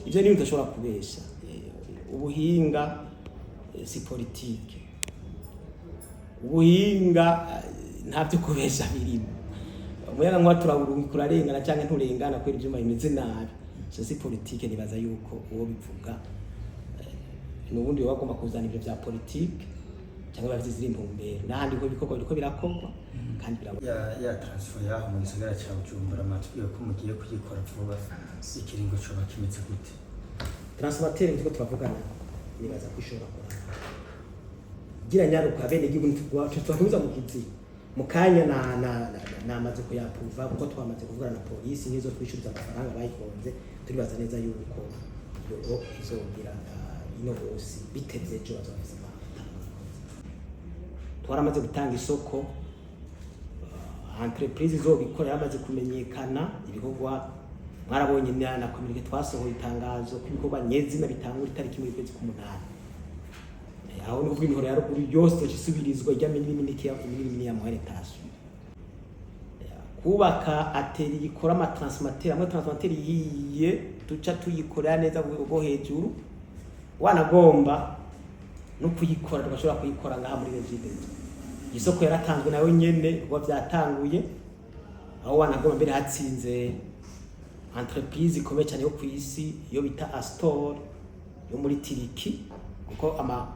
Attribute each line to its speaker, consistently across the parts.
Speaker 1: Ivyo ni ibintu udashobora kubesha. Ubuhinga si politike, ubuhinga nta byo kubesha birimo. Umuyaga nkuba turawurungika, urarengana canke nturengana kubera ivyuma bimeze nabi. So si politike. Nibaza yuko uwo bivuga nubundi baba bagomba kuzana ibyo vya politike cyangwa bafite izindi ntumbero. N'ahandi ho ibikorwa biriko birakorwa kandi birabona.
Speaker 2: Ya transfo yaho mu gisagara ca Bujumbura, mwatubwiye ko mugiye kuyikora vuba. Ikiringo coba kimeze gute?
Speaker 1: Transformateur turiko turavugana, nibaza ko ishobora kuranga gira nyaruka. Bene igihugu ntitwakomeza mu kizi mu kanya namaze kuyapuva, kuko twamaze kuvugana na polisi nk'izo twishyuriza amafaranga bayikonze. Turibaza neza yuko iyo izogira ino hose bitevye ejo bazofise amatara. Twaramaze gutanga isoko, entreprise izobikora yaramaze kumenyekana. Ibikorwa mwarabonye na communiqué twasohoye, itangazo ko ibikorwa nyezina bitangura itariki 1 y'ukwezi k'umunani. Aho ni kuvuga imihoro ya ruguru yose yoca isubirizwa, ijya minini minini minini minini ya moyenne tension. Kubaka atelier ikora ama transformateur amwe, transformateur yiye duca tuyikorera neza bwo hejuru, wanagomba no kuyikora tugashobora kuyikora ngaha muri Regideso. Isoko yaratanzwe nayo nyene, kuba byatanguye aho wanagomba mbere hatsinze entreprise ikomeye cyane yo ku isi, iyo bita Astor yo muri Tiriki, kuko ama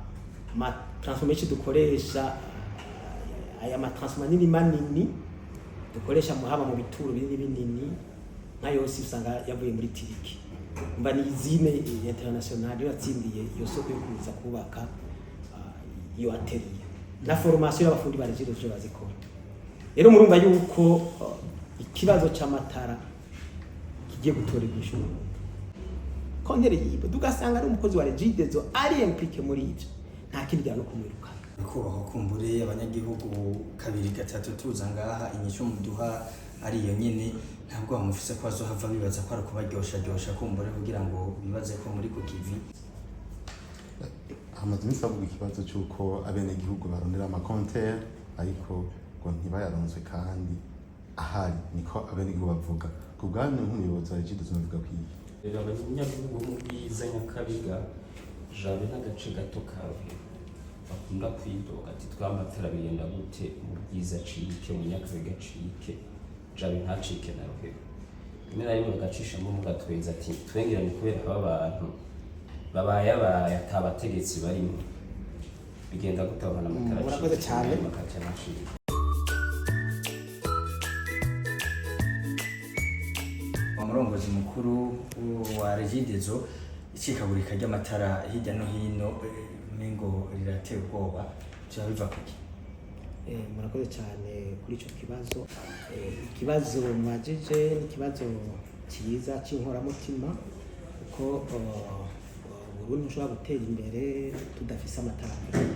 Speaker 1: transformation dukoresha, aya ma transformateur manini manini dukoresha mu haba mu bituro binini binini nka yose, usanga yavuye muri Tiriki. Umva, ni usine internationale yo yatsindiye iyo soko yo kuza kubaka iyo atelier na formation y'abafundi ba Regideso ivyo bazikora. Rero murumva yuko ikibazo c'amatara kigiye gutorerwa inyishu. Compteur yibe tugasanga ari umukozi wa Regideso ari impliqué muri ivyo, nta kindi byaba no kumwirukana.
Speaker 2: Kubahwa, kumbure abanyagihugu kabiri gatatu tuza ngaha, inyishu muduha ari iyo nyene. Ntabwo bamufise ko bazohava bibaza ko ari ukubaryosharyosha, kumbure kugira ngo bibaze ko muri ku kivi?
Speaker 3: Hamaze iminsi havuga ikibazo cy'uko abenegihugu barondera ama compteur ariko ngo ntibayaronswe kandi ahari, niko abenegihugu bavuga. Ku bwanyu nk'umuyobozi wa Regideso, muvuga ko iki?
Speaker 4: Rero abanyagihugu bo mu Bwiza, Nyakabiga, Jabe n'agace gato ka Rohero bakunda kwidoga ati: "Twamatara bigenda gute mu Bwiza acike, mu Nyakabiga acike, Jabe ntacike na Rohero?" Rimwe na rimwe bagacishamo mugatwenza ati: "Twengerane kubera aba bantu babayabaye ata bategetsi barimo." Bigenda gute aho hantu amatara
Speaker 1: Murakoze
Speaker 4: acike,
Speaker 1: cyane.
Speaker 4: makaca ntacike?
Speaker 2: Umurongozi mukuru wa Regideso, icikagurika ry'amatara hirya no hino mengo rirateye ubwoba, vyoba biva kuki?
Speaker 1: Murakoze cyane kuri icyo kibazo. Ikibazo mwajije ni ikibazo cyiza cy'inkoramutima, kuko Burundi ntushobora gutera imbere tudafise amatara akwiye.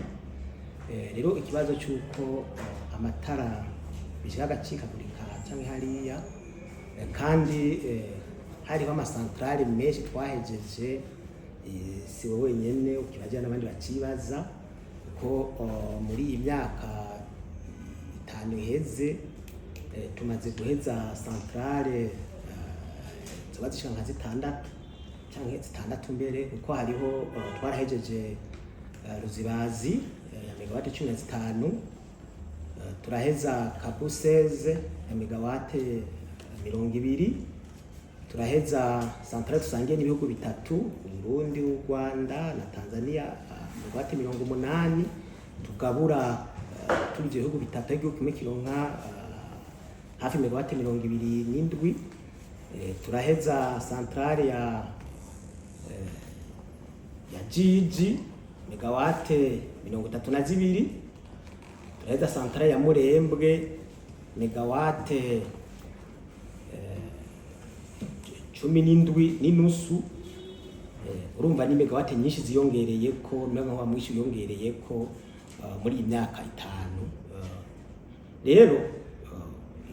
Speaker 1: Rero ikibazo cy'uko amatara bishika agacikagurika canke hariya, kandi hariho ama centrales menshi twahejeje, si wowe wenyene ukibagira, n'abandi bacibaza, kuko muri iyi myaka 5 iheze tumaze guheza centrale zoba zishika nka zitandatu canke zitandatu mbere, kuko hariho twarahejeje Ruzibazi ya mégawatts 15, turaheza Kabuseze ya mégawatts 20, turaheza centrale dusangiye n'ibihugu bitatu, Uburundi, u Rwanda na Tanzania, mégawatts 80, tugabura turi ivyo bihugu bitatu, aho igihugu kimwe kironka hafi mégawatts 27. Turaheza centrale ya Jiji, mégawatts 32, turaheza centrale ya Murembwe, mégawatts 17.5. Urumva ni mégawatts nyinshi ziyongereye ko umuyagankuba mwinshi wiyongereye ko muri iyi myaka 5. Rero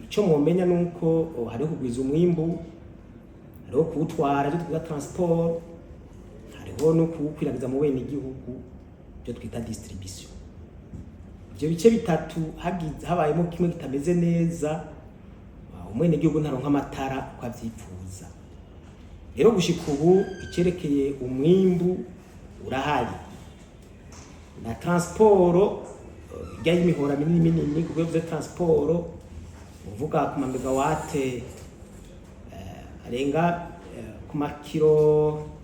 Speaker 1: icyo mumenya ni uko hariho kugwiza umwimbu, hariho kuwutwara, ibyo twita transport, hariho no kuwukwiragiza mu bene igihugu, ibyo twita distribution. Ibyo bice bitatu habayemo kimwe kitameze neza, umwenegihugu ntaronka amatara uko avyipfuza. Rero Rero gushika ubu, icyerekeye umwimbu urahari, na transport ijya y'imihora minini minini. Kuko iyo uvuze transport uvuga ku ma mégawatt arenga ku ma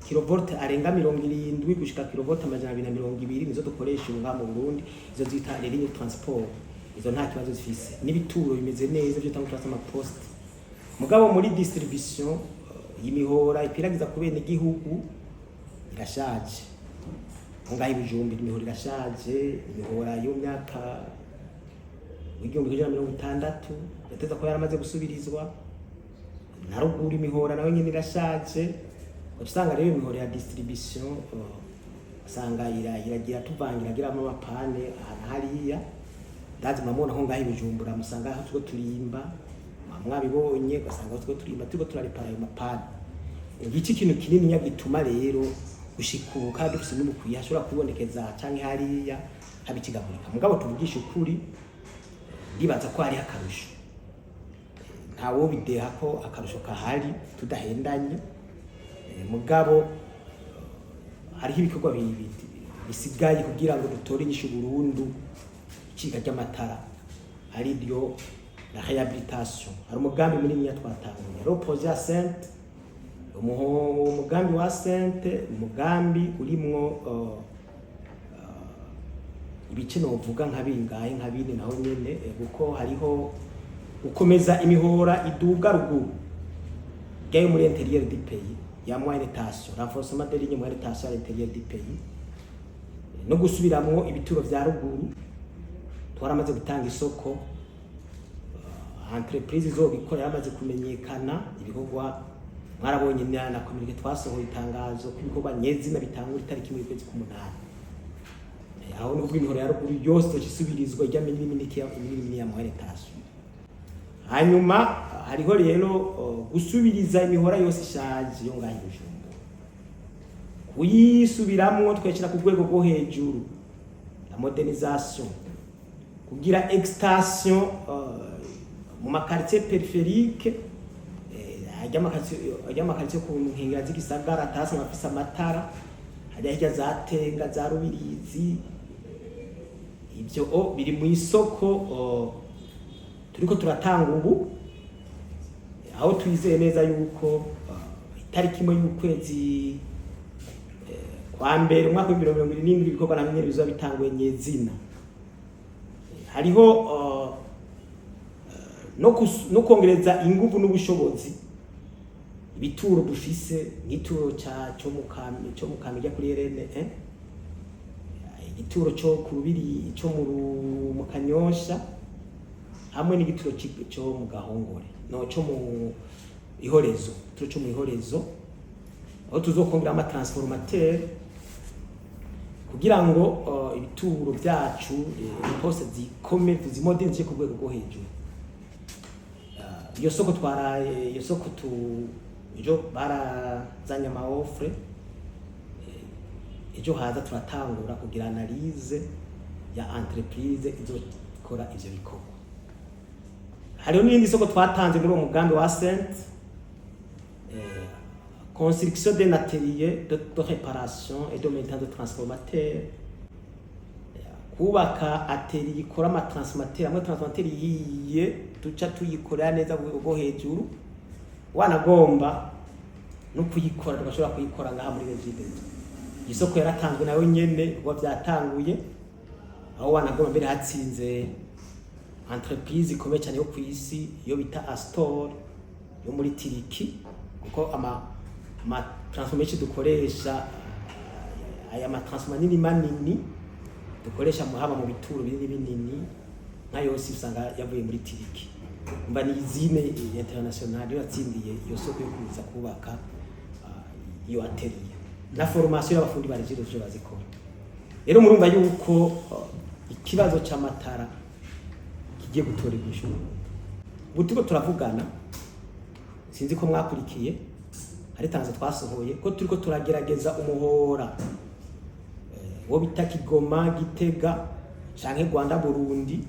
Speaker 1: kilovolt arenga 70 gushika kilovolt 220, nizo dukoresha ubu ngaha mu Burundi. Izo zita les lignes de transport, izo nta kibazo zifise, n'ibituro bimeze neza byo tanga ama poste. Mugabo muri distribution, imihora ikwiragiza ku bene gihugu irashaje. Ngaho i Bujumbura imihora irashaje, imihora y'umyaka w'1960 yateza ko yaramaze gusubirizwa. Na ruguru imihora nayo nyene irashaje. Ugaca usanga rero imihora ya distribution usanga iragira tuvangira, iragiramo ama pannes ahantu hariya. Ndazi muramubona ko ngaho i Bujumbura musanga aho turiko turimba, mwabibonye, ugasanga aho turiko turimba turiko turarepara ayo ma pannes. Ngiki ikintu kinini gituma rero gushika ubu kandi dufise n'ubukwiye hashobora kubonekeza canke hariya haba ikigabulika. Mugabo tuvugisha ukuri, ndibaza ko hariho akarusho, ntawobideha ko akarusho kahari tudahendanye. Mugabo hariho ibikorwa bisigaye kugira ngo dutore inyishu burundu icika ry'amatara, ari ryo la réhabilitation. Hari umugambi munini twatanguye, hariho projet ya Sente. Umugambi wa Sente, umugambi urimwo ibice novuga nka bingahe, nka bine naho nyene, kuko hariho gukomeza imihora iduga ruguru ryayo muri intérieur du pays ya moyenne tension, renforcement des lignes moyenne tension à l'intérieur du pays, no gusubiramwo ibituro vya ruguru. Twaramaze gutanga isoko, entreprise izobikora yaramaze kumenyekana. Ibikorwa mwarabonye na communiqué twasohoye, itangazo ko ibikorwa nyezina bitangura itariki 1 y'ukwezi k'umunani. Aho ni kuvuga imihoro ya ruguru yose isubirizwa, ijya minini minini ya moyenne tension. Hanyuma hariho rero gusubiriza imihora yose ishaje yo ngaho i Bujumbura, kuyisubiramwo tweshyira ku rwego rwo hejuru, la modernisation, kugira extension mu ma quartier périphérique, ajya ama quartier ku nkengera z'igisagara atasanzwe afise amatara, hajya hirya za Tenga, za Rubirizi. Ibyo biri mu isoko turiko turatanga ubu, aho twizeye neza yuko itariki 1 y'ukwezi kwa mbere umwaka w'2027 ibikorwa na nyene bizoba bitanguye nyezina. Hariho no kongereza inguvu n'ubushobozi ibituro dufise, nk'ituro ca cyo mu Kamenge kuri RN, igituro cyo ku Rubiri, cyo mu Kanyosha, hamwe n'igituro cyo mu Gahongore, no cyo mu Ihorezo, igituro cyo mu Ihorezo, aho tuzokongera ama transformateur kugira ngo ibituro byacu, poste zikome, tuzimodernise ku rwego rwo hejuru. Iyo soko twaraye, iyo soko tu ejo barazanye ama offre, ejo haza turatangura kugira analyse ya entreprise izokora ivyo bikorwa. Hariho n'irindi soko twatanze muri uwo mugambi wa Sente, construction d'un atelier de réparation et de maintenance de transformateur, kubaka atelier ikora ama transformateur amwe transformateur yiye duca tuyikorera neza ku rwego rwo hejuru. Wanagomba no kuyikora, tugashobora kuyikora ngaha muri Regideso. Isoko yaratanzwe nayo nyene, kuba byatanguye, aho wanagomba mbere hatsinze entreprise ikomeye cyane yo ku isi, iyo bita Astor yo muri Turquie, kuko ama transformation dukoresha, aya ma transformateur manini manini dukoresha mu haba mu bituro binini binini nka yose, usanga yavuye muri Turquie. Mba ni usine internationale yatsindiye iyo soko yo kuza kubaka iyo atelier na formation y'abafundi ba Regideso ivyo bazikora. Rero murumva yuko ikibazo c'amatara kigiye gutorerwa inyishu. Ubu turiko turavugana, sinzi ko mwakurikiye, hari itangazo twasohoye ko turiko turagerageza umuhora wo bita Kigoma Gitega canke Rwanda Burundi,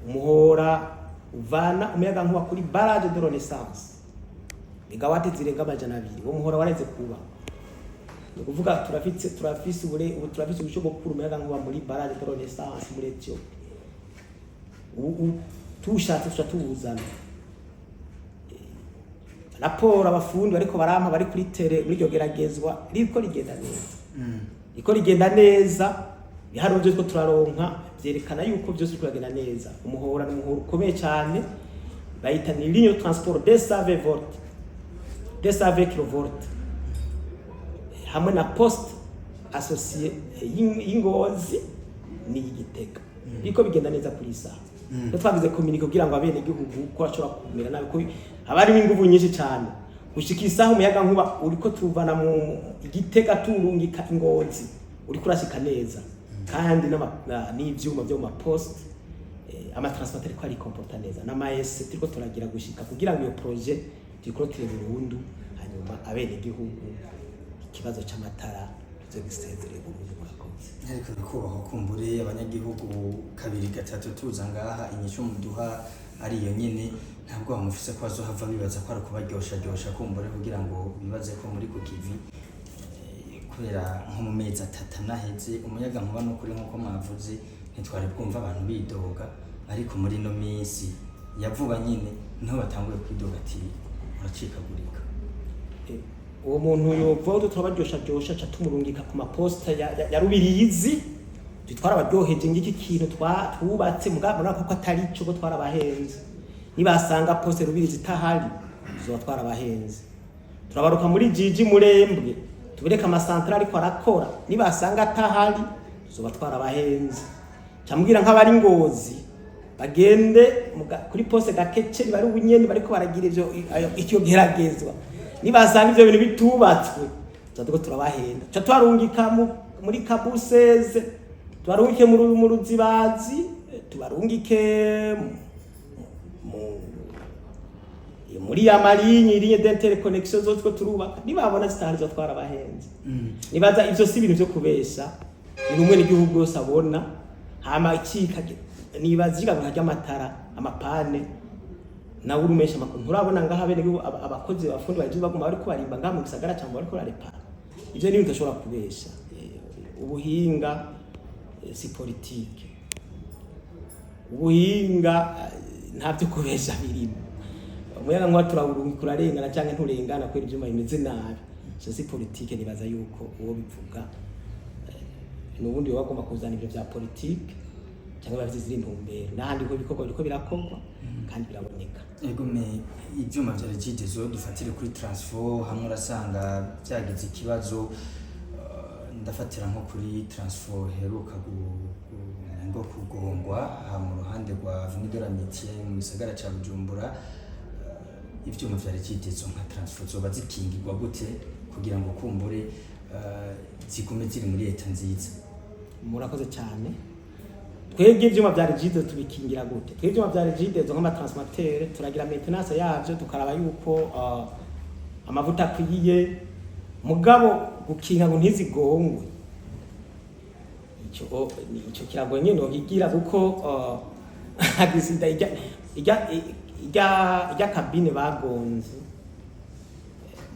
Speaker 1: umuhora uvana umuyagankuba kuri barrage de Renaissance. Mégawatts zirenga 200, uwo muhora wareze kuba. Ni ukuvuga turafise ubu turafise uburyo bwo gukura umuyagankuba muri barrage de Renaissance muri Ethiopia. Ubu tushatse tuca tuwuzana. Raporo abafundi bariko barampa bari kuri terrain muri iryo geragezwa riko rigenda neza, riko rigenda neza. Ibiharuro byo turaronka vyerekana yuko byose biriko biragenda neza. Umuhora ni umuhora ukomeye cyane, bayita ni ligne de transport 220 volt, 220 kilovolt, hamwe na poste associée y'Ingozi n'iy'Igitega. Biriko bigenda neza kuri iyi saha. Rero twagize communiqué kugira ngo abenegihugu ko bashobora kumera nabi, ko haba harimo inguvu nyinshi cyane. Gushika isaha umuyaga nkuba uriko tuvana mu Igitega turungika Ingozi uriko urashika neza, kandi n'ivyuma byo mu maposte, amatransformateur ko arikomporta neza, n'ama essais turiko turagira gushika kugira ngo iyo projet tuyikorotire burundu, hanyuma abenegihugu ikibazo c'amatara tuze gisezere burundu. Murakoze.
Speaker 2: Ariko bikubahwa, kumbure abanyagihugu kabiri gatatu tuza ngaha inyishu muduha ari iyo nyene, ntabwo bamufise ko bazohava bibaza ko ari ukubaryosharyosha kumbure kugira ngo bibaze ko muri ku kivi. Kubera nko mu mezi 3 anaheze umuyaga nkuba n'ukuri nk'uko mwavuze ntitwari bwumva abantu bidoga, ariko muri ino minsi ya vuba nyine niho batanguye kwidoga ati uracikagurika.
Speaker 1: Uwo muntu yova turabaryoshyaryosha ca tumurungika ku maposita ya Rubirizi. Twarabaryoheje ngiki kintu twubatse, mugabo murabona ko atari cyo, ko twarabahenze. Nibasanga poste Rubirizi itahari tuzoba twarabahenze. Turabaruka muri Jiji Murembwe tubereka amasantrale ariko arakora, nibasanga atahari tuzoba twarabahenze. Camubwira nk'abari Ngozi bagende kuri poste Gakeceri bari ubunyene bariko baragira ivyo icyo geragezwa, nibasanga ivyo bintu bitubatswe tuba turiko turabahenda. Ca tubarungika muri Kabuseze, tubarungike mu Ruzibazi, tubarungike muri ya ma lignes, ligne d'interconnexion zose ko turubaka, nibabona zitahari zo twarabahenze. Nibaza ivyo si ibintu vyo kubesha, ni rumwe n'igihugu yose abona. Hama ikika nibaza ikigabura ry'amatara ama pannes nawe urumesha amakuru, nturabona ngaha bene gihugu abakozi abafundi baje baguma bariko barimba ngaha mu gisagara cyangwa bariko barepara. Ivyo ni ibintu udashobora kubesha. Ubuhinga si politike, ubuhinga nta byo kubesha birimo. Umuyaga nkuba turawurungika urarengana canke nturengana kubera ivyuma bimeze nabi, so si politike. Nibaza yuko uwo bivuga nubundi yoba agomba kuzana ivyo vya politike cyangwa bafite izindi ntumbero, n'ahandi ho ibikorwa biriko birakorwa kandi biraboneka.
Speaker 2: Ego me, ivyuma vya Regideso, dufatire kuri transfo, hamwe urasanga byagize ikibazo. Ndafatira nko kuri transfo heruka ngo kugongwa aha mu ruhande rwa Avenue de l'Amitié mu gisagara ca Bujumbura. Ivyuma vya Regideso nka transfo zoba zikingirwa gute kugira ngo kumbure zigume ziri muri état nziza?
Speaker 1: Murakoze cyane. Twebwe ivyuma vya Regideso tubikingira gute? Twebwe ivyuma vya Regideso nk'amatransformateur turagira maintenance yavyo, tukaraba yuko amavuta akwiye. Mugabo gukinga ngo ntizigongwe, ico ico kiragoye nyene nokigira, kuko accident ijya cabine bagonze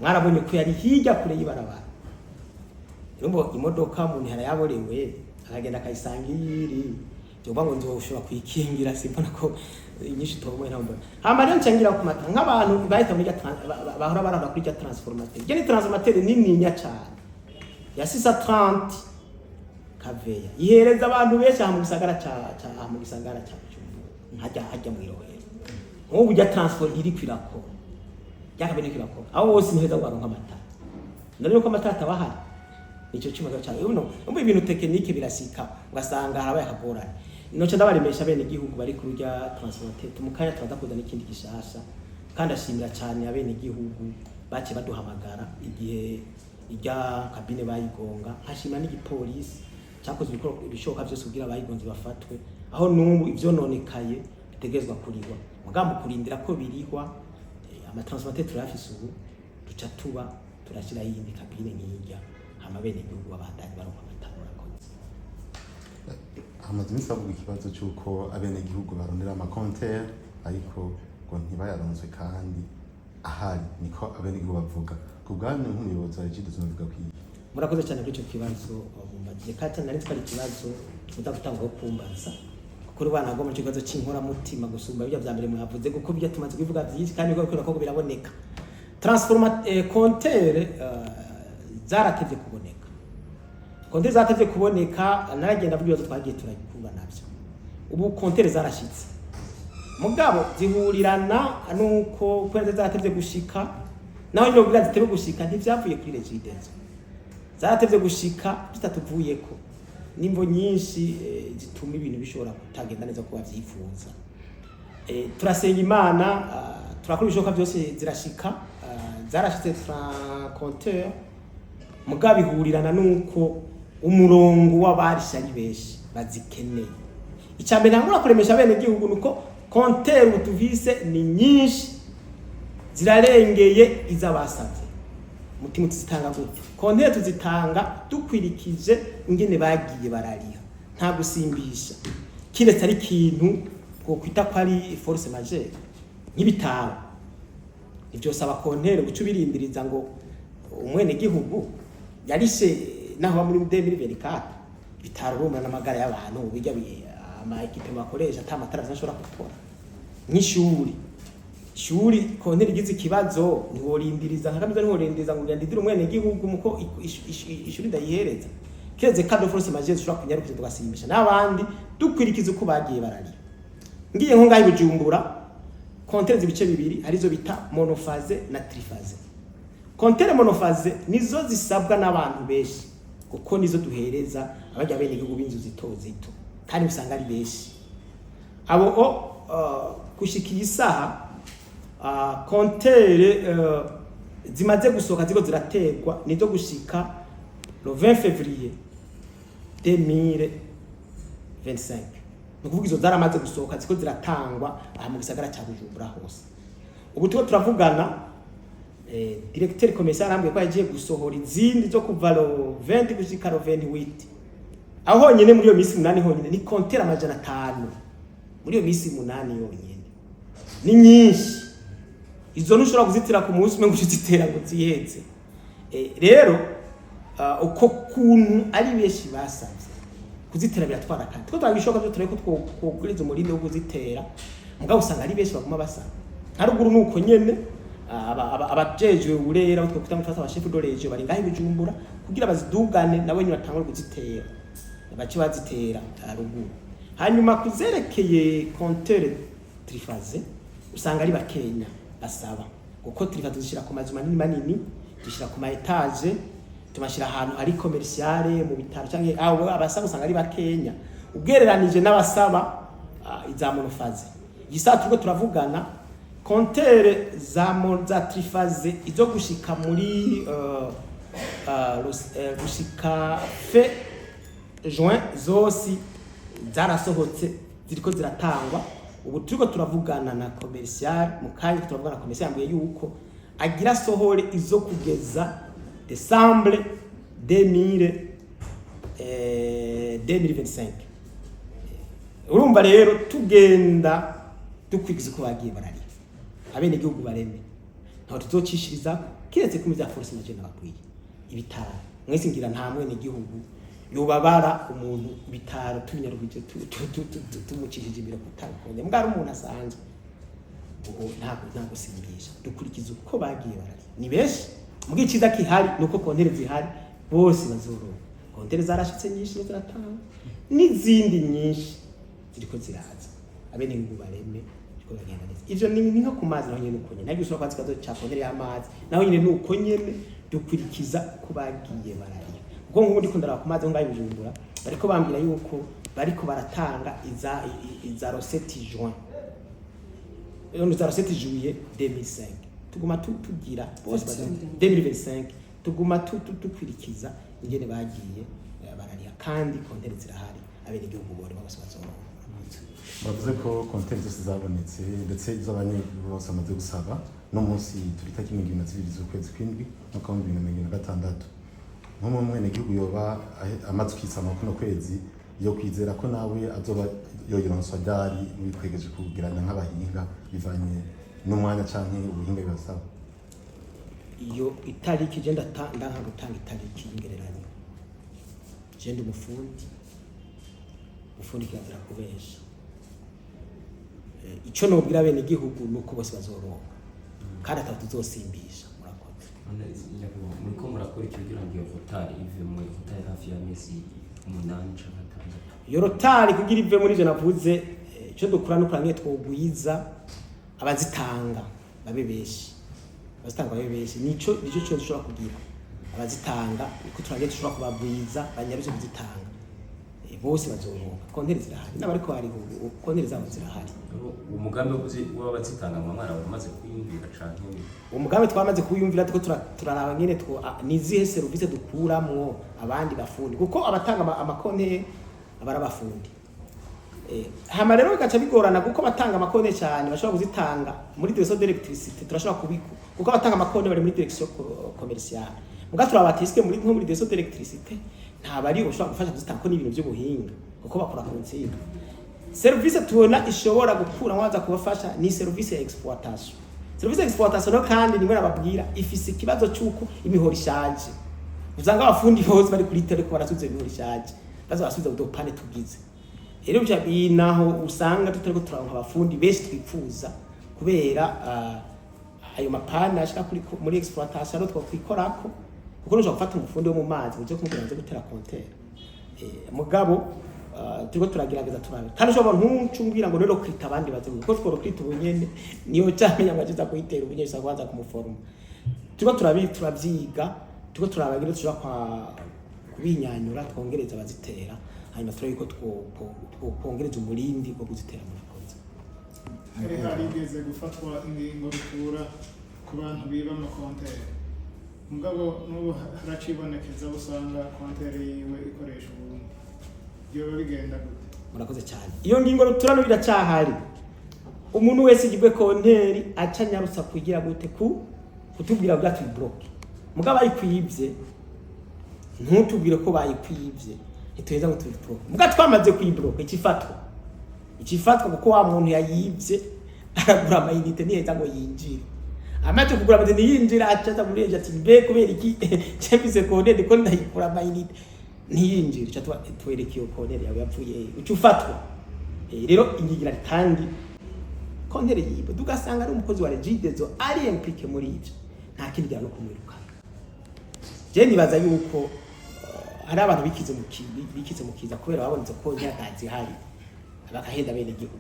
Speaker 1: mwarabonye ko yari hirya kure y'ibarabara. Urumva imodoka umuntu yarayaborewe akagenda akayisanga iyo iri, byoba ngo nzoshobora kuyikingira, simbona ko inyinshi tomoye ntabwo mbona. Hama rero ncangira ku matara nk'abantu bahita muri bahora barara kuri rya transformateur. Iryo ni transformateur nininya cyane ya 630 kaveya, ihereza abantu benshi aha mu gisagara ca aha mu gisagara ca Bujumbura, nkajya hajya mu Irohero. Nk'ubu ujya transfo iri kwirakora, ryakabe iri kwirakora, aho bose ntiheza ngo baronke amatara. None ko amatara ataba ahari, nicyo cyuma cyane uno umva ibintu technique birasika ugasanga harabaye akagorane. Noce ndabaremesha bene igihugu bari kuri rya transformateur, tumukanya turaza kuza n'ikindi gishasha. Kandi ashimira cyane abene igihugu baciye baduhamagara igihe irya cabine bayigonga, nkashima n'igipolisi cyakoze ibishoboka byose kugira abayigonze bafatwe, aho n'ubu ivyononekaye bitegerezwa kurihwa. Mugabo mu kurindira ko birihwa, amatransformateur turayafise ubu, duca tuba turashyiraho iyindi cabine nk'irya, hama bene igihugu babandanye baronka amatara. Murakoze.
Speaker 3: Hamaze iminsi havuga ikibazo cy'uko abenegihugu barondera amakonteri ariko ngo ntibayaronswe kandi. Ahari niko abenegihugu bavuga. Ku bwanyu nk'umuyobozi wa Regideso, muvuga ko iki?
Speaker 1: Murakoze cyane kuri icyo kibazo mumbagiye, kandi nari nzi ko ari ikibazo muza gutanga kumbaza, kuko uri nagomba icyo kibazo cy'inkoramutima gusumba bijya bya mbere mwavuze, kuko bijya tumaze kubivuga byinshi kandi kubera ko biraboneka. Transforma compteur zaratevye kuboneka, compteur zaratevye kuboneka. Naragenda avuga ibibazo twagiye turabikura nabyo. Ubu compteur zarashitse, mugabo zihurirana nuko kubera zaratevye gushika, naho nyine kugira zitebe gushika ntivyavuye kuri Regideso, zaratevye gushika bitatuvuyeko, n'imvo nyinshi zituma ibintu bishobora kutagenda neza kuba vyifuza. Turasenga Imana, turakora ibishoboka byose zirashika. Zarashitse compteur, mugabo ihurirana nuko umurongo w'abarisha ari benshi bazikeneye. Icya mbere ntangura kuremesha bene gihugu nuko compteur ubu tuvise ni nyinshi, zirarengeye iz'abasavye. Mutima tuzitanga gute? Compteur tuzitanga dukwirikije ingene bagiye barariha, nta gusimbisha, kiretse ari ikintu twokwita ko ari force majeure nk'ibitaro. Ivyo saba compteur guca ubirindiriza ngo umwene gihugu yarishe naho ba muri 2024. Ibitaro bumva n'amagara y'abantu, bijya ama équipements bakoresha ata matara ashobora gukora. Nk'ishuri, ishuri compteur igize ikibazo ntiworindiriza nka kaminuza, ntiworindiriza ngo ugende umwene gihugu muko ishuri ndayihereza, kiretse cas de force majeure ushobora kunyarukiza tugasimbisha n'abandi dukwirikiza uko bagiye barariha. Ngiye nko ngaho i Bujumbura, compteur ibice bibiri, harizo bita monophasé na triphasé. Compteur monophasé nizo zisabwa n'abantu benshi, kuko nizo duhereza abajya bene igihugu b'inzu zito zito, kandi usanga ari benshi abo. O gushika iyi saha, compteur zimaze gusohoka ziko ziraterwa nizo gushika le 20 février 2025. Ni ukuvuga izo zaramaze gusohoka, ziko ziratangwa aha mu gisagara cya Bujumbura hose. Ubu turiko turavugana, directeur commercial arambwiye ko yagiye gusohora izindi zo kuva le 20 gushika le 28. Aho honyine muri iyo minsi 8 honyine ni compteur 500 muri iyo minsi 8 yonyine, ni nyinshi. Izo ntushobora kuzitira ku munsi umwe ngo uce uzitera ngo ziheze. Rero uko kuntu ari benshi basavye kuzitera biratwara, kandi two twaba ibishoboka byo turebe ko twoguriza umurindi wo kuzitera, mugabo usanga ari benshi baguma basaba. Nka ruguru nuko nyene, abajejwe uburera, abo twokwita mu aba chef de région, bari ngaho i Bujumbura kugira bazidugane, nabo nyene batangure kuzitera, bace bazitera ruguru. Hanyuma kuzerekeye compteur triphasé, usanga ari bakenya basaba, kuko triphasé tuzishyira ku mazu manini manini, dushyira ku ma étages, tumashyira ahantu hari commercial, mu bitaro canke abo abasaba usanga ari bakenya ugereranije n'abasaba iza monophasé. Iyi saha turiko turavugana, compteur za triphasé izo gushika muri gushika fin juin zose zarasohotse, ziriko ziratangwa. Ubu turiko turavugana na commercial, mu kanya turavugana na commercial, yambwiye yuko agira sohore izo kugeza décembre 2000 2025. Urumva rero tugenda dukwigiza uko bagiye barariha, abenegihugu bareme, ntaho tuzocishiriza kiretse ko bya force majeure nababwiye. Ibitaro mwese ngira nta mwene gihugu yobabara umuntu ibitaro tubinyarugije tumucishije imbere kutabikonye, mbwa ari umuntu asanzwe. Ubu ntabwo simbisha, dukurikiza uko bagiye barariha, ni benshi. Mbwa iciza kihari nuko compteur zihari, bose bazoroha. Compteur zarashitse nyinshi, ziratanga n'izindi nyinshi ziriko ziraza. Abenegihugu bareme, biriko biragenda neza. Ivyo ni nko ku mazi, naho nyene uko nyene ntabwo ushobora kwaza ikibazo ca compteur y'amazi, naho nyene nuko nyene dukurikiza uko bagiye barariha, kuko nk'ubu ndiko ndaraba ku mazi aho ngaho i Bujumbura, bariko bambwira yuko bariko baratanga iza le 7 juin, iza le 7 juillet 2005. Tuguma tugira bose 2025, tuguma dukwirikiza ingene bagiye barariha, kandi compteur zirahari, abenegihugu bore bose bazoronka.
Speaker 3: Muravuze ko compteur zose zabonetse, ndetse iz'abanyagihugu bose bamaze gusaba. No munsi turi tariki 22 z'ukwezi kw'indwi umwaka wa 2026. Nk'umwenegihugu yoba amaze ukisama kuno kwezi, yo kwizera ko nawe azoba yoyironswa ryari, mubikwegeje kugeranya nk'abahinga, bivanye n'umwanya canke ubuhinga bibasaba?
Speaker 1: Iyo itariki je ndanka gutanga itariki y'ingereranyo. Je ndi umufundi, umufundi kirazira kubesha. Ico nobwira bene igihugu ni uko bose bazoronka kandi atatu tuzosimbisha. Murakoze.
Speaker 4: None nyakubahwa, muriko murakora iki kugira ngo iyo retard ive mu retard hafi y'amezi 8 canke 6?
Speaker 1: Iyo retard kugira ive muri ivyo navuze, ico dukora nuko ramwe twogwiza abazitanga babe benshi, abazitanga babe benshi, nico cyo dushobora kugira. Abazitanga niko turagiye dushobora kubagwiza banyaruze kuzitanga. Bose bazoronka, konteri zirahari n'abariko bari ubu konteri zabo zirahari.
Speaker 4: Umugambi w'abazitanga mwa umaze kwiyumvira canke?
Speaker 1: Umugambi twamaze kuwiyumvira, tuko turaraba nyene two nizihe serivisi dukuramwo abandi bafundi, kuko abatanga amakonte aba ari abafundi. Hama rero bigaca bigorana kuko abatanga amakonte cyane bashobora kuzitanga muri direction d'électricité, turashobora kubiku kuko abatanga amakonte bari muri direction commerciale, muga turaba muri nko muri direction d'électricité nta bari ushobora gufasha kuzitanga ko ni ibintu by'ubuhinga kuko bakora ku nsinga. Service tubona ishobora gukura waza kubafasha ni service ya exploitation. Service ya exploitation no kandi nimwe nababwira ifise ikibazo cy'uko imihoro ishaje, usanga abafundi bose bari kuri tele ko barasubiza imihoro ishaje, baza barasubiza udupane tugize. Rero bya naho usanga tutariko turaronka abafundi benshi twipfuza kubera ayo mapane ashika kuri muri exploitation ari twakwikorako, kuko ntushobora gufata umufundi wo mu mazi uje kumubwira ngo gutera compteur. Mugabo turiko turagerageza turabe, kandi ushobora ntucumbwira ngo rero kwita abandi baze, kuko tworo kwita ubunyene niyo cyamenya ngo aza kuyitera ubunyene bisaba kubanza kumuforma. Turiko turavyiga, turiko turabagira dushobora kwa kubinyanyura twongereza abazitera, hanyuma turabe yuko twongereza umurindi wo kuzitera. Murakoze.
Speaker 5: Hari harigeze gufatwa ingingo rutura ku bantu biba amakonteri, mugabo n'ubu haracibonekeza aho usanga konteri yiwe ikoresha ubundi. Byoba bigenda gute?
Speaker 1: Murakoze cyane. Iyo ngingo rutura n'ubu iracyahari. Umuntu wese igibwe konteri aca anyarutsa kugira gute ku kutubwira kugira tuyibloke. Mugabo ayikwibye ntutubwire ko bayikwibye, ntituheza ngo tuyibloke. Mugabo twamaze kuyibloke ikifatwa kuko wa muntu yayibye aragura amayinite, ntiheza ngo yinjire. Amaze kugura amayinite ntiyinjira, acaza muri ati: "Mbe kubera iki cembize konteri ko ndayigura amayinite ntiyinjire?" Ca twereka iyo konteri yawe yapfuye he, uca ufatwa. Rero inyigira kandi konteri yiwe tugasanga ari umukozi wa Regideso ari impliqué muri ivyo, nta kindi gihano no kumwirukana. Je nibaza yuko hari abantu bikize mu kiza kubera babonetse ko ntazihari bakahenda bene igihugu.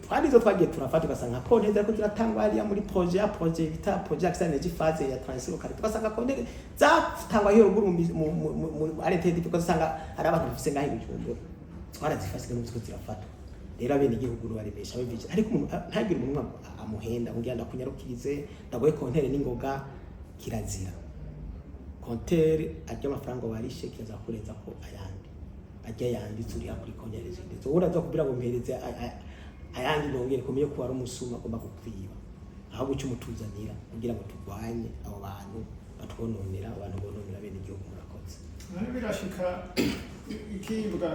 Speaker 1: Twarizo twagiye turafata ugasanga konti zariko ziratangwa hariya muri projet ya projet bita projet Access Energy phase ya transition locale, tugasanga konti zatangwa hiyo ruguru mu arete, tugasanga hari abantu bafise ngaho i Bujumbura. Twarazifashe n'ubu zirafatwa. Rero abene igihugu baremesha bivije, ariko umuntu ntagire umuntu amuhenda kugira ndakunyarukirize ndagoye kontere n'ingoga, kirazira. Kontere arya amafaranga warishe kirazira kurenza ko ayandi ajya yanditse uriya kuri konti ya Regideso. Ubundi aza kubwira ngo mpereze ayandi nongere kumenya ko wari umusuma agomba kukwiba, ahubwo icyo umutuzanira kugira ngo turwanye abo bantu batwononera, abantu bononera bene igihugu. Murakoze.
Speaker 5: None birashika ikibwa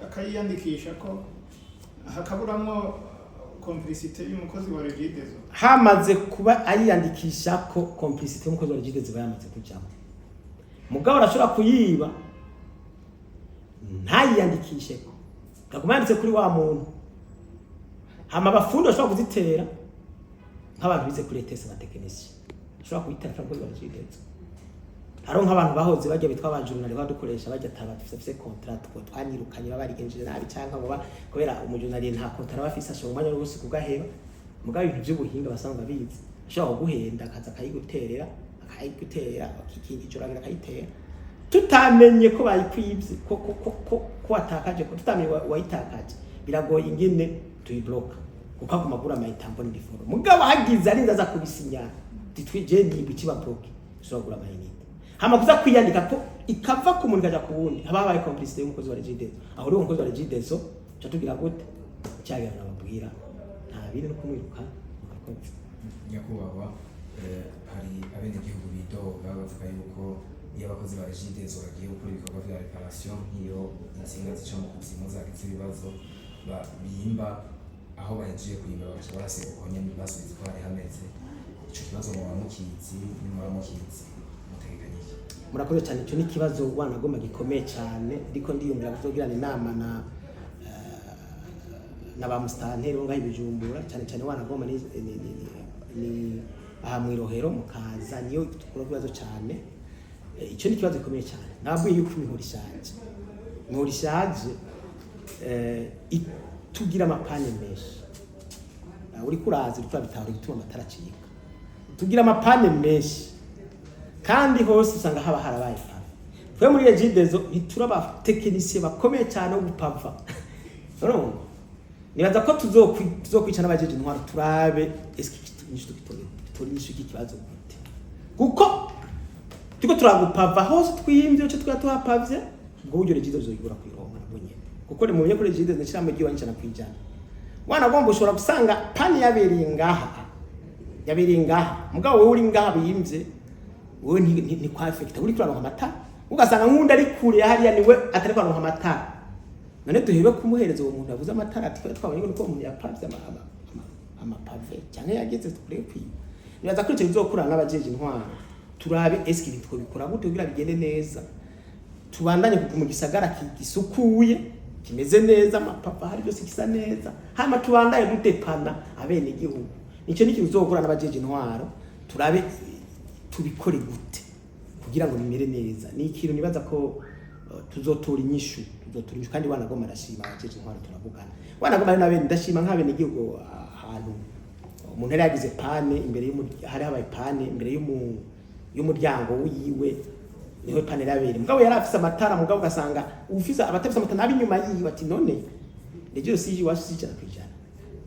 Speaker 5: akayiyandikisha ko hakaburamwo complicité y'umukozi wa Regideso?
Speaker 1: Hamaze kuba ayiyandikisha ko complicité y'umukozi wa Regideso iba yamaze kujamo. Mugabo arashobora kuyiba ntayiyandikishe ko kaguma yanditse kuri wa muntu. Hama abafundi bashobora kuzitera nk'abantu bize kuri ETS, abatekinisiye bashobora kuyitera umukozi wa Regideso. Hariho nk'abantu bahoze bajya bitwa abajournalier badukoresha bajya taba dufise contrat two twanirukanye, baba barigenjeje nabi canke ngo kubera umujournalier nta contrat aba afise, ashobora umwanya wose kugaheba. Mugabo ibintu by'ubuhinga basanga bizi, ashobora kuguhenda akaza akayiguterera akikindi ijoro agira akayitera, tutamenye ko bayikwibye, ko watakaje, ko tutamenye wayitakaje, biragoye ingene tuyibloka kuko aguma agura amayitambo n'indiforo. Mugabo hagize arinze aza kubisinya titwije niba ikiba bloqué, ushobora kugura amayinite hama kuza kwiyandika ko ikava ku muntu ikaja ku wundi, haba habaye complicité y'umukozi wa Regideso. Aho rero umukozi wa Regideso ca tugira gute? Cyagira nababwira nta bindi no kumwiruka. Murakoze.
Speaker 6: Nyakubahwa, hari abenegihugu bidoga bavuga yuko iyo abakozi ba Regideso bagiye gukora ibikorwa vya réparation, nk'iyo intsinga zica mu kuzimu zagize ibibazo, bimba aho bahejeje kuyimba bagaca bahasiga uko nyene basubiza uko hari hameze. Ico kibazo muba mukizi? Nimuba mukizi, mutegekanye iki?
Speaker 1: Murakoze cyane. Icyo ni ikibazo wanagomba gikomeye cyane, ariko ndiyumvira kuzogirana inama na ba musitanteri bo ngaho i Bujumbura, cyane cyane wanagomba ni aha mu Irohero mukaza, niyo dukura ikibazo cyane. Icyo ni ikibazo gikomeye cyane. Nababwiye yuko imihoro ishaje itugira ama pannes menshi. Uriko uraza, uriko urabitahura igituma amatara acika. Tugira ama pannes menshi kandi hose usanga haba harabaye pavé. Twe muri Regideso ntitura abatekinisiye bakomeye cyane bo gupava. Urumva, nibaza ko tuzokwica n'abajeje intwaro, turabe eske inyishu tugitora inyishu y'iki kibazo gute, kuko turiko turagupava hose twimvye ico twari tuhapavye. Ubwo buryo Regideso bizoyigura kuyironka nabwo nyene, kuko ni mumenye ko Regideso ni ishirahamwe ry'iwanyu 100%. Wanagomba ushobora gusanga panne yabereye ngaha, mugabo wowe uri ngaha bimvye, wowe ni kwa affecta, uri kuronka amatara, ugasanga nk'undi ari kure hariya niwe atari kuronka amatara. None duhebe kumuhereza uwo muntu yabuze amatara, ati twabonye ko umuntu yapavye ama pavés cyangwa yagize tukure kwiba? Nibaza ko ico bizokurana n'abajeje intwaro, turabe eske ibintu twobikora gute kugira bigende neza, tubandanye kuguma mu gisagara gisukuye, kimeze neza, ama pavés hari byose gisa neza, hama tubandanye dudepana abene igihugu. Nico ni ikintu uzokora n'abajeje intwaro, turabe tubikore gute kugira ngo bimere neza. Ni ikintu nibaza ko tuzotora inyishu. Kandi wanagomba ndashima abajeje intwaro, turavugana wanagomba ari nabene, ndashima nk'abene igihugu. Ahantu umuntu yari yagize panne imbere hari habaye panne imbere y'umuryango wiwe, niho panne yabereye, mugabo yari afise amatara. Mugabo ugasanga ufise abatafise amatara nabi inyuma yiwe, ati none rero si iwacu si 100%,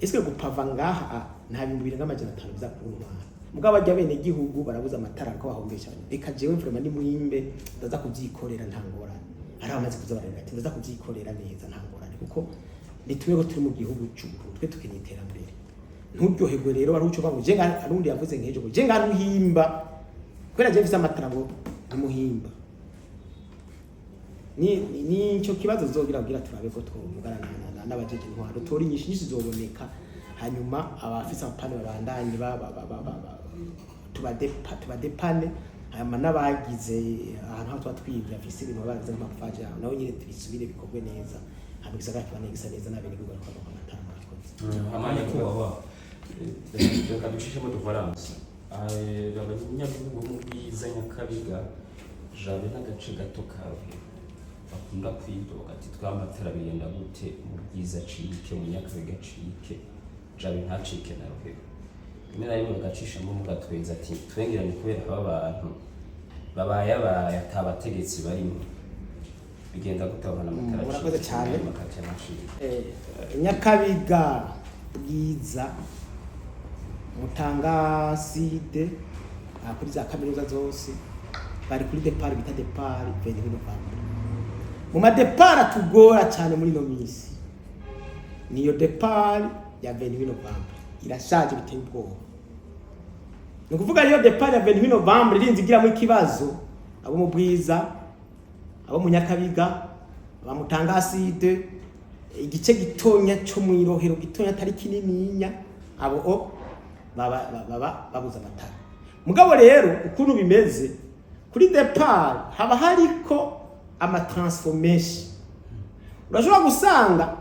Speaker 1: eske gupava ngaha nta 2500 biza kuntwara? Mugabo bajya bene gihugu barabuza amatara ariko bahombesha. Reka jewe vraiment ni mwimbe, ndaza kubyikorera, nta ngorane. Hari abamaze kuza bararira ati ndaza kubyikorera neza, nta ngorane, kuko nitume ko turi mu gihugu cy'ubu, twe tukeneye iterambere. Nturyoherwe rero wari uco ngo je nga arundi yavuze nk'ejo ngo je nga ntuhimba kubera je mfise amatara, ngo ntimuhimba. Ni nicyo kibazo zogira kugira turabe ko twovugana n'abajeje intwaro, tora inyishu. Nyinshi zoboneka, hanyuma abafise ama pannes babandanye tubadepane, hanyuma n'abagize ahantu aho tuba twibye afise ibintu baba baragize nk'amapfaje yaho, naho nyine tubisubire bikorwe neza, hanyuma igisagara kibandanye gisa neza n'abenegihugu bariko baronka amatara. Murakoze.
Speaker 4: Hama nyakubahwa, reka ducishemo dufaransa. Abanyagihugu bo mu Bwiza, Nyakabiga, Jabe n'agace gato ka Rohero bakunda kwidoga ati twamatara bigenda gute mu Bwiza acike, mu Nyakabiga acike, Jabe ntacike na Rohero? Rimwe na rimwe bagacishamo mugatwenza ati twengerane kubera aba bantu babayabaye ata bategetsi barimo. Bigenda gute aho hantu amatara
Speaker 1: Murakoze
Speaker 4: acike,
Speaker 1: cyane.
Speaker 4: amakati ntacike?
Speaker 1: Nyakabiga, Bwiza, Mutanga Sud, aha kuri za kaminuza zose bari kuri départ bita départ 28 novembre. Mu ma départs atugora cyane muri ino minsi niyo départ ya 28 novembre, irashaje biteye ubwoba. Ni ukuvuga iyo départ ya 28 novembre irinze igiramo ikibazo, abo mu Bwiza, abo mu Nyakabiga, abamutanga Sud, igice gitonya cyo mu Irohero, gitonya atari kinininya, abo o baba baba babuze amatara. Mugabo rero ukuntu bimeze kuri départ, haba hariko ama transfos menshi. Urashobora gusanga,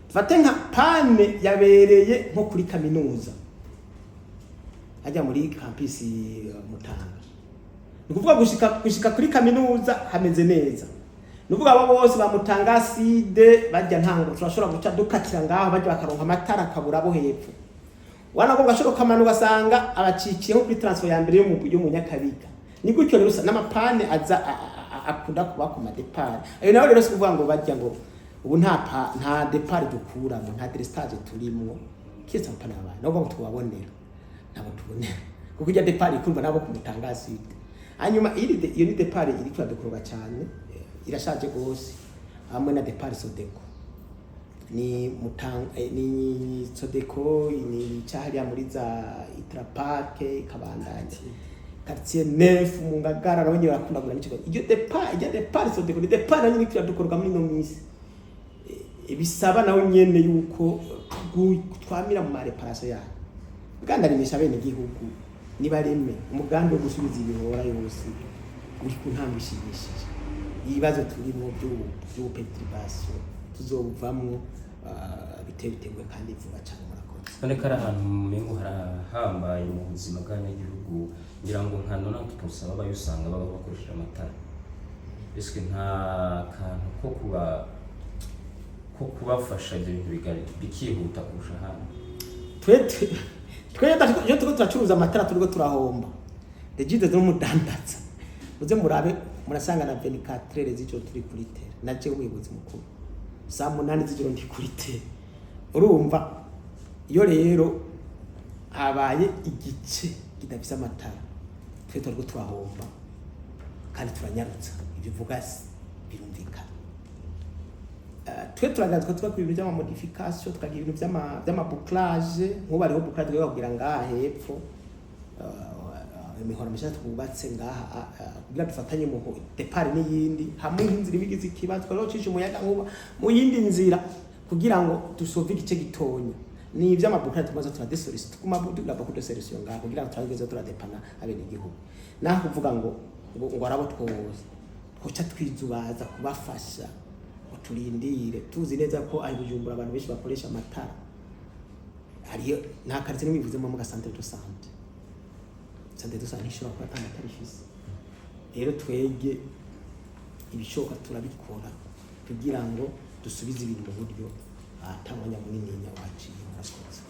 Speaker 1: fate nka panne yabereye nko kuri kaminuza hajya muri campus Mutanga, ni ukuvuga gushika kuri kaminuza hameze neza. Ni ukuvuga abo bose bamutanga Sud bajya ntango turashobora guca dukatira ngaho, bajya bakaronka amatara, akabura abo hepfo. Wanagomba gashobora ukamanuka ugasanga abacikiye nko kuri transfo ya mbere yo mu Nyakabiga. Ni gutyo rero n'ama pannes aza akunda kuba ku ma départs ayo nayo. Rero si kuvuga ngo bajya ngo ubu nta départ dukuramo, nta délestage turimwo, kiretse ama pannes yabaye nabo ngo tubabonera, ntabwo tubonera, kuko ijya départ ikurwa nabo ku Mutanga Sud. Hanyuma iyo ni départ iri kuradukoroga cyane, irashaje gose, hamwe na départ Sodeko, ni Mutanga, ni Sodeko, ni cyahariya muri za Itrapark, kabandanya quartier neuf mu Ngagara, nabo nyine barakunda kugura n'ikigo. Iyo départ, ijya départ Sodeko ni départ nayo nyine iradukoroga muri ino minsi. Bisaba nawe nyene yuko twamira mu ma réparations yayo, bwandarimisha bene igihugu. Nibareme umugambi wo gusubiza ibihora yose uri ku ntambwe ishimishije. Ibibazo turimo by'ubu perturbation tuzobuvamwo biteye biteguye kandi vuba cyane. Murakoze.
Speaker 4: None ko ari ahantu umengo harahambaye mu buzima bw'abanyagihugu, ngira ngo nka 90% babayo usanga baba bakoresheje amatara. Ese nta kantu ko kubafasha ibyo bintu bikihuta kurusha ahandi?
Speaker 1: Twe iyo turiko turacuruza amatara turiko turahomba. Regideso n'umudandaza, muze murabe, murasanga na 24 heures z'ijoro turi kuri terrain. Na jewe umuyobozi mukuru saa 8 z'ijoro ndi kuri terrain. Urumva iyo rero habaye igice kidafise amatara, twe turiko turahomba kandi turanyarutsa. Ibyo uvuga birumvikana. Twe turagaruka twakora ibintu by'ama modification, tukagira ibintu by'ama bouclage. Nk'ubu hariho bouclage twiga kugira ngaha hepfo, imihora mishasha twubatse ngaha, kugira dufatanye mu départ n'iyindi, hamwe nk'inzira ibigize ikibazo twari umuyaga nkuba mu yindi nzira kugira ngo dusauve igice gitonya. Ni ivy'ama bouclage tumaze turadésollicite, tuguma tugira beaucoup de solution ngaha kugira ngo turageze turadépanna abenegihugu. Naho kuvuga ngo arabo twoza twoca twizubaza kubafasha ngo turindire, tuzi neza ko aho Bujumbura abantu benshi bakoresha amatara. Hariyo nta quartier nimwe ivuzemo mu centre de santé. Centre de santé ntishobora kuba ata matara ifise. Rero twege ibishoboka turabikora kugira ngo dusubize ibintu mu buryo ata mwanya munini waciye. Murakoze.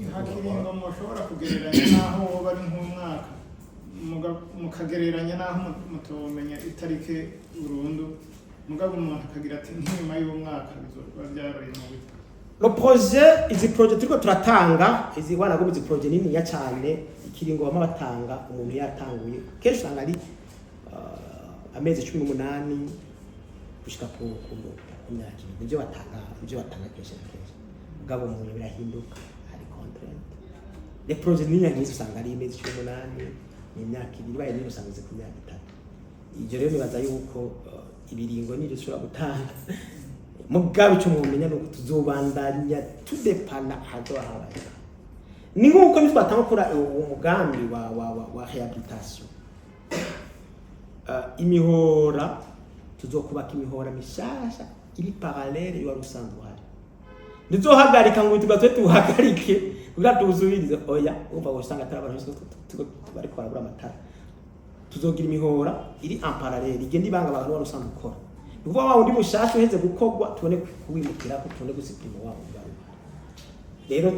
Speaker 5: Nta kiringo mushobora kugereranya n'aho woba ari nk'umwaka, mukagereranya n'aho mutomenya itariki burundu, mugabo umuntu akagira ati nk'inyuma y'umwaka bizoba byaroye mu buryo?
Speaker 1: Le projet, izi projet turiko turatanga, izi wana izi projet niniya cyane, ikiringo bama batanga umuntu yatanguye kenshi usanga ari amezi 18 gushika ku myaka 2. Nivyo batanga kenshi na kenshi, mugabo umuntu birahinduka, hari contrainte. Les projets niniya nk'izi usanga ari amezi 18, ni imyaka 2, baye nini usanga ize ku myaka 3. Ibyo rero nibaza yuko ibiringo nivyo dushobora gutanga, mugabo icyo mumenya ni uko tuzobandanya tudépanna ahazoba habaye. Ni nk'uko nitwatanga gukora uwo mugambi wa rehabilitation, imihora, tuzokubaka imihora mishasha iri parallèle y'uwari usanzwe uhari. Ntizohagarika ngo tugatwe tuhagarike kugira tuwusubirize, oya. Urumva usanga atari abantu bose bariko barabura amatara. Tuzogira imihora iri en parallèle igenda ibanga abantu wari usanzwe ukora. Ni ukuvuga wa wundi mushasha uheze gukorwa tubone kuwimukirako, tubone gusupprima wa wundi wari uhari. Rero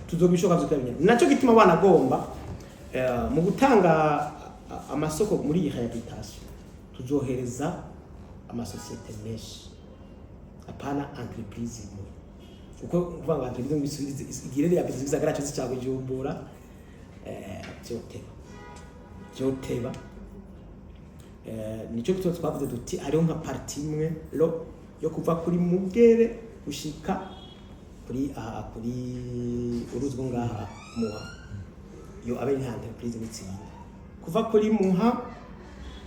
Speaker 1: tuzobishoka vyose binyene. Naco gituma wanagomba mu gutanga amasoko muri iyi rehabilitation tuzohereza amasosiyete menshi, apana entreprise imwe, kuko kuvuga ngo entreprise ngo isubize igire rehabilitation igisagara cyose cya Bujumbura, vyoteba. Nico gituma twavuze duti hariho nka partie imwe lo yo kuva kuri Mugere gushika kuri aha kuri uruzi rwo ngaha Muha, iyo abe nka entreprise n'itsinda, kuva kuri Muha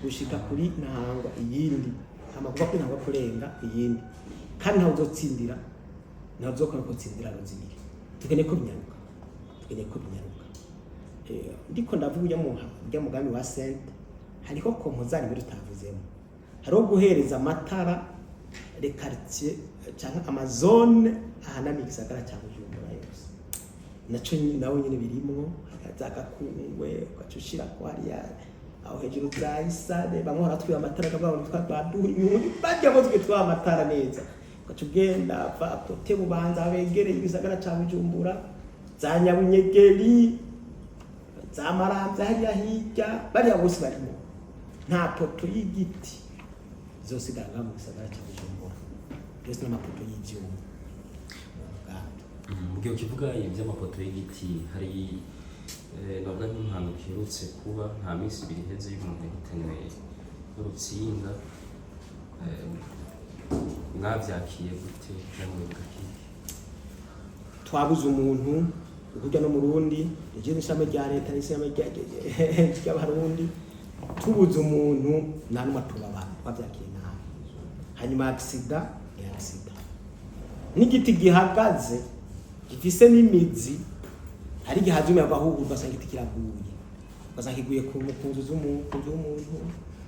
Speaker 1: gushika kuri Ntahangwa iyindi, hama kuva kuri Ntahangwa kurenga iyindi. Kandi ntawe uzotsindira, ntawe uzokora ko tsindira zibiri. Tukeneye ko binyaruka, tukeneye ko binyaruka. Ndiko ndavuga ujya mugambi wa sente, hariho composante ibiri tutavuzemo. Hariho guhereza amatara les quartiers canke ama zone ahanamiye igisagara ca Bujumbura yose. Naco nawe nyene birimwo za Gakungwe, ugaca ushirako hariya aho hejuru za Isare, bamwe baratwiba amatara akavuga ngo nitwa baduha ibihumbi barya bo twe twaha amatara neza. Ugaca ugenda va côté Bubanza begereye igisagara ca Bujumbura, za Nyabunyegeri, za Maramvya hariya hirya, bariya bose barimo. Nta poto y'igiti izosigara ngaha mu gisagara ca Bujumbura, byose n'amapoto y'ivyuma mu mugambi.
Speaker 4: Mu gihe ukivuga iby'amapoto y'igiti, hari navuga nk'impanuka iherutse kuba nta minsi 2 iheze y'umuntu yahitanywe n'urutsinga. Mwavyakiye gute cyangwa mubivuga kiki?
Speaker 1: Twabuze umuntu burya no mu Rundi iryo ni ishami rya leta n'ishami ry'Abarundi. Tubuze umuntu nta n'umwe atubabara, twavyakiye nabi. Hanyuma accident ni accident, n'igiti gihagaze gifise n'imizi. Hari igihe haza umuyaga uhuha, ugasanga igiti kiraguye, ugasanga kiguye ku nzu y'umuntu,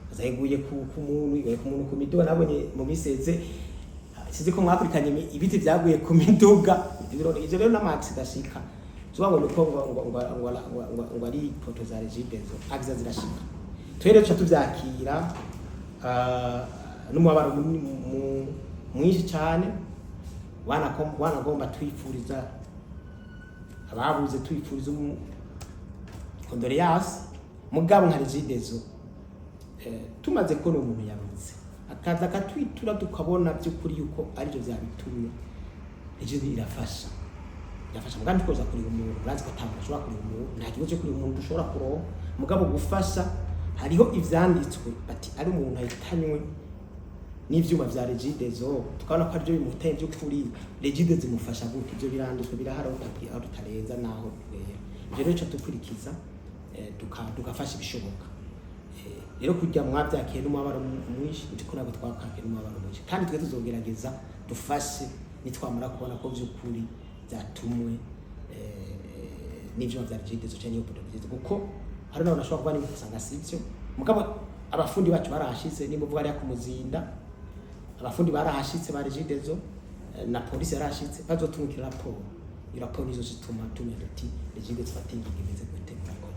Speaker 1: ugasanga kiguye ku muntu, iguye ku muntu, ku miduga. Nabonye mu miseze, sinzi ko mwakurikanye, ibiti vyaguye ku miduga. Ivyo rero n'ama accident ashika. Tuba ngo nuko ngo ari poteaux za Regideso, accident zirashika. Twere tuca tuvyakira n'umubabaro mwinshi cyane. Wanagomba twifuriza ababuze, twifuriza condoléances. Mugabo nka Regideso, tumaze kubona umuntu yabuze akaza akatwitura, tukabona by'ukuri yuko aribyo byabitumye, Regideso irafasha, irafasha. Mugabo ntitwoza kureba umuntu, urazi ko ata muntu ashobora kureba umuntu, nta kibazo cyo kureba umuntu dushobora kuronka. Mugabo gufasha, hariho ivyanditswe bati ari umuntu ahitanywe n'ivyuma vya Regideso, tukabona ko arivyo bimuteye by'ukuri, Regideso imufasha gute? Ivyo biranditswe, birahari, aho tutarenza naho rero. Ivyo rero ico dukurikiza, tugafasha ibishoboka. Rero kurya mwabyakiye n'umubabaro mwinshi, ndiko ntabwo twakakiye n'umubabaro mwinshi, kandi twe tuzogerageza dufashe nitwamara kubona ko by'ukuri byatumwe n'ivyuma vya Regideso canke iyo poteau Regideso, kuko hari n'abantu bashobora kuba n'ibisanga sivyo. Mugabo abafundi bacu barahashitse, nimba uvuga hariya ku Muzinda, abafundi barahashitse ba Regideso, na polisi yarahashitse, bazotumikira raporo. Iyo raporo nizo zituma tumenya duti Regideso ifata ingingo imeze gute. Murakoze.